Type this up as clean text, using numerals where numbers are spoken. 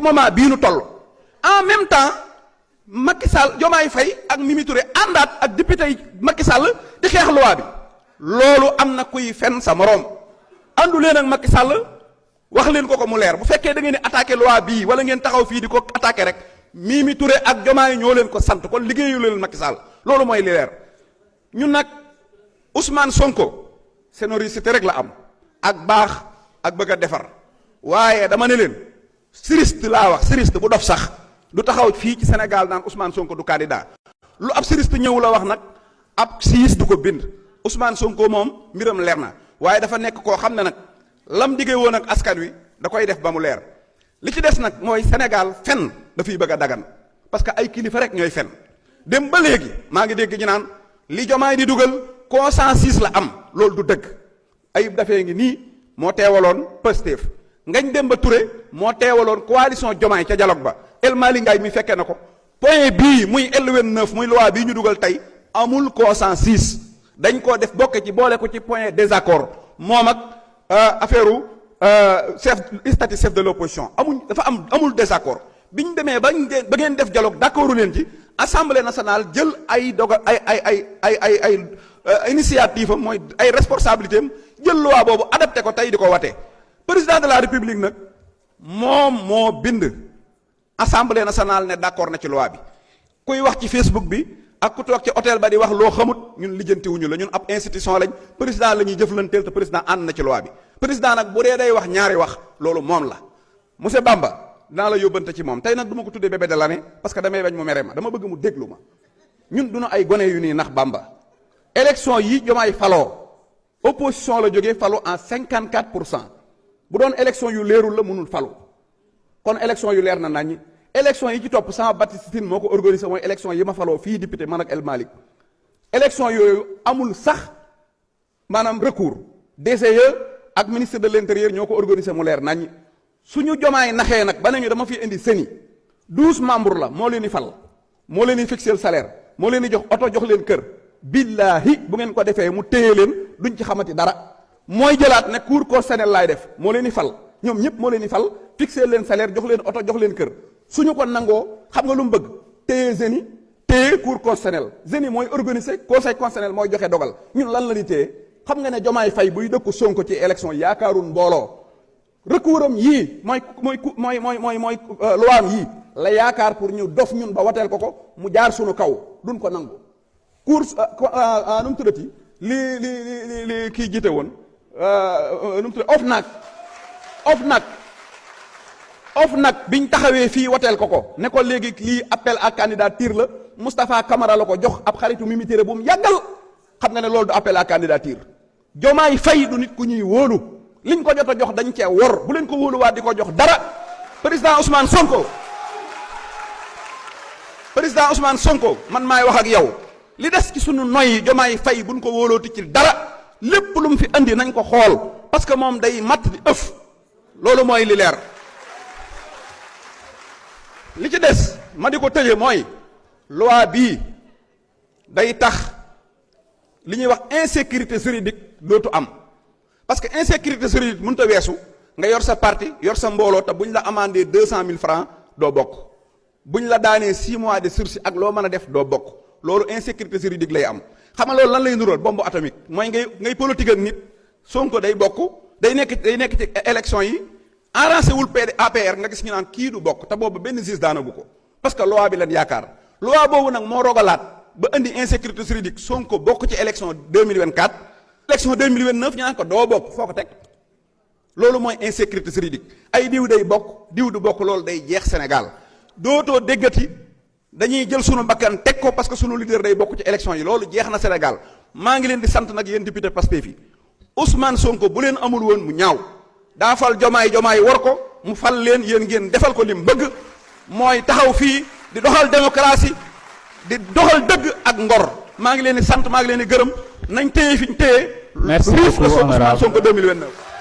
moment bii nu toll en même temps Macky Sall Diomaye Faye ak Mimi Touré àndaat ak député yi Macky Sall di xeex loi bi loolu am na kuy fen sa moroom àndu leen ak Macky Sall wax leen ko mu leer bu fekkee da ngeen di attaqué loi bii wala ngeen taxaw fii di ko attaqué rek Mimi Touré ak Diomaye ñoo leen ko sant kon liggéeyu leen Macky Sall loolu mooy li leer ñun nag Ousmane Sonko scénariste rek la am ak baax ak bëgg a defar waaye dama ne leen siriste laa wax siriste bu dof sax du taxaw fii ci Sénégal naan Ousmane Sonko du candidat lu ab siriste ñëw la wax nag ab siis du ko bind Ousmane Sonko moom mbiram leer na waaye dafa nekk koo xam ne nag lam diggee woon ak askan wi da koy def ba mu leer li ci des nag mooy Sénégal fen dafay bëgg a dagan parce que ay kilifa rek ñooy fen dem ba léegi maa ngi dégg ñu naan li Diomaye di dugal consensus la am loolu du dëgg Ayib Daffé ngi nii moo teewaloon Pastef Ngagne Demba Touré moo teewaloon coalition Diomaye ca dialogue ba El Malick Ndiaye mi fekkee na ko point bii muy L29 muy loi bii ñu dugal tey amul consensus dañ koo def bokk ci boole ko ci point désaccord moom ak affaire statut chef de l'opposition amul désaccord bi ñu demee ba ngeen def dialogue d'accordu leen ci assemblée nationale jël ay dogal ay initiative am mooy ay responsabilité am jël loi boobu adapté ko tey di ko watee président de la république nag moom moo bind assemblée nationale ne d'accord na ci loi bi kuy wax ci Facebook bi ak ku toog ci hôtel ba di wax loo xamut ñun lijjantiwuñu la ñun ab institution lañ président la ñuy jëflanteel te président ànd na ci loi bi président nag bu dee day wax ñaari wax loolu moom la monsieur Bamba dinaa la yóbbante ci moom tey nag du ma ko tuddee bébé de l'année parce que damay bañ mu mere ma dama bëgg mu déglu ma ñun duñu ay gone yu nii nax Bamba élection yi Diomaye faloo opposition la jógee falu en 54% bu doon élection yu leerul la mënul falu kon élection yu leer na naññi élection yi ci topp sama Baptiste Tine moo ko organisé mooy élection yi ma faloo fii député man ak El Malick élection yooyu amul sax maanaam recours DCE ak ministre de l'intérieur ñoo ko organisé mu leer naññi suñu Diomaye naxee nag ba nañu dama fi indi CENI 12 membres la moo leen di fal moo leen di fixer salaire moo leen di jox oto jox leen kër billahi bu ngeen ko defee mu téye leen duñ ci xamati dara mooy jëlaat ne cour constitutionnel laay def moo leen di fal ñoom ñëpp moo leen di fal fixer leen salaire jox leen oto jox leen kër suñu ko nangoo xam nga lu mu bëgg téye CENI téye cour constitutionnel CENI mooy organiser conseil constitutionnel mooy joxe dogal ñun lan la ñuy téye xam nga ne Diomaye Faye buy dëkku Sonko ci élection yaakaarun mbooloo recours am yii mooy loi am yii la yaakaar pour ñu dof ñun ba wateel ko mu jaar suñu kaw duñ ko nangu course nu mu tuddati li kii jiite woon nu mu tuddati OFNAC biñ taxawee fii wateel ko ne ko léegi lii appel à candidature la Moustapha Camara la ko jox ab xaritu Mimi Touré bu mu yàggal xam nga ne loolu du appel à candidature Diomaye Faye du nit ku ñuy wóolu liñ ko jot a jox dañ cee wor bu leen ko wóoluwaat di ko jox dara président Ousmane Sonko man maay wax ak yow li des ci sunu noy Diomaye Faye buñ ko wóolooti ci dara lépp lu mu fi andi nañ ko xool parce que moom day matt di ëf loolu mooy li leer li ci des ma di ko tëje mooy loi bii day tax li ñuy wax insécurité juridique dootu am parce que insécurité juridique mënut a weesu nga yor sa parti yor sa mbooloo te buñ la amandé 200 000 francs doo bokk buñ la daanee 6 mois de sursis ak loo mën a def doo bokk loolu insécurité juridique lay am xam nga loolu lan lay nuróol bombe atomique mooy ngay politique ak nit Sonko day bokk day nekk ci élection yi arrangé wul APR nga gis ñu naan kii du bokk te boobu benn juge daanagu ko parce que loi bi leen yaakaar loi boobu nag moo rogalaat ba indi insécurité juridique Sonko bokk ci élection 2024 élection 2029 ñu naan ko doo bokk foo ko teg loolu mooy insécurité juridique ay diw day bokk diw du bokk loolu day jeex Sénégal dootoo déggati dañuy jël sunu bakkan teg ko parce que sunu leader day bokk ci élection yi loolu jeex na Sénégal maa ngi leen di sant nag yéen député Pastef yi Ousmane Sonko bu leen amul woon mu ñaaw daa fal Diomaye war ko mu fal leen yéen ngeen defal ko lim bëgg mooy taxaw fii di doxal démocratie di doxal dëgg ak ngor maa ngi leen di sant maa ngi leen di gërëm nañ téye fi ñu téye. merci beaucoup Ousmane Sonko 2029.